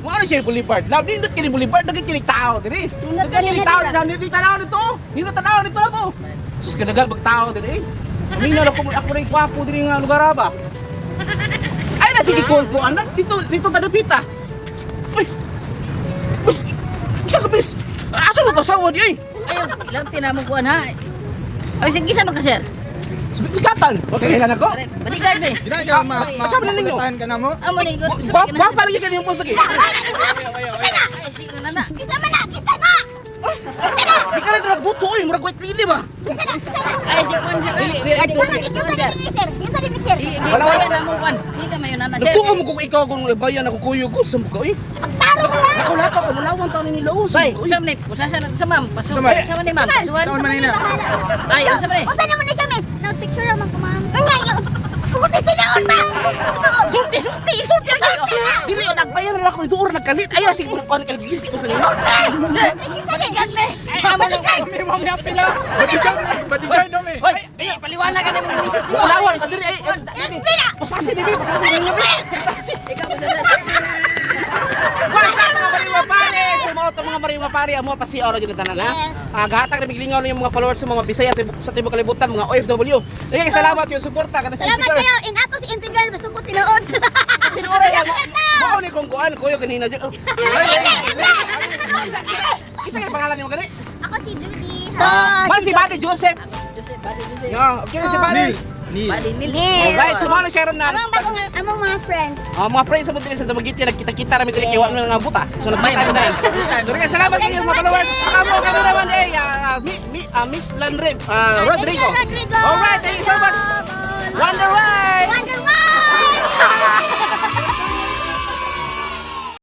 Mo ano siya boulevard. Love, nindot kini boulevard, daghan kini tao diri. Nindot Daghan kini kini tao diri. diri, nindot tanaw nito. Nindot tanaw nito mo. Sus, kadagal bag tao diri. Amina na ko ako rin gwapo diri nga lugar ba. Ay na sige call ko anak dito dito tadapita. Uy. Bus. Bisa ka bis. Asa mo to sawa di ay? Ayo, ilang tinamong kuan ha. Ay, sige sa ka, sir. Sikatan. Okay, kailan ako? Pare, bodyguard be. Ginagawa ma. Asa man ninyo? Makulatan ka na mo. Amo ni ko. Gwapa lagi kaniyong po sige. Ay, sige na na. Kisa man na, kisa na. Di ka na nagbuto oy, murag white lily ba? Kisa na, kisa na. Ay, sige kuan, sir. Dili, dili, ay, Dili, Yung dili, sa kuan, sir. din ni sir. Yung sa din ni sir. Di, di, Wala, wala. bayan na mong kuan. Di ka mayon na na, sir. Nagtuo mo kung ikaw kung bayan ako kuyog ko sa mukha oy. Pagtaro mo ha. Nakaw nakaw ko mulawan taon ni Lao sa Bay, mukha, oy. sa man ni, usasa na sa ma'am. Pasu, Sa man. sa man ni ma'am. Pasuhan. Taon man nila. Ay, unsa man ni? Unsa naman na siya, miss? Nag-picture ra man ko, ma'am. Nga, Kumuti sinaon ba? Sulti, sulti, sulti tayo. Dili o nagbayar na ako ito or nagkalit. Ayaw sige kung kuan kaligis ko sa inyo. Sir, kisa din. Ay, amo ni. Kami mo mi pila. Bodyguard, bodyguard no mi. Hoy, ay, paliwanag ka na mga misis mo. Mulawan ka diri ay. Explain na. Pusasi ni pusasi ni. Ikaw mo sir. What's up, mga mariwa pare? Sa mga to mga mariwa pare, amo pa si Oro jud tanan ha. Yes. Ah, gahatag na miglingaw na yung mga followers sa mga Bisaya sa tibok kalibutan, mga OFW. Daghang salamat sa iyong suporta kada sa Salamat kayo. In ato si MT Girl, basukot tinuod. Tinuoray lang. Mao ni kong kuan kuyo kanina jud. Isa kay pangalan nimo gani? Ako si Judy. Ah, man si Buddy Joseph. Joseph, body Joseph. Yeah, okay si Buddy. Neil. Neil. Body Neil. Alright, so mao na siya ron na. Among bagong among mga friends. Ah, mga friends sa diri sa Dumaguete nagkita-kita rami diri kay wa man nga buta. So nagkita kami diri. So rin, salamat kayo mga followers. Amo kami naman eh Mix Landre Rodrigo. Thank you, Rodrigo. Alright, thank you so much. Wonder Way. Wonder Way!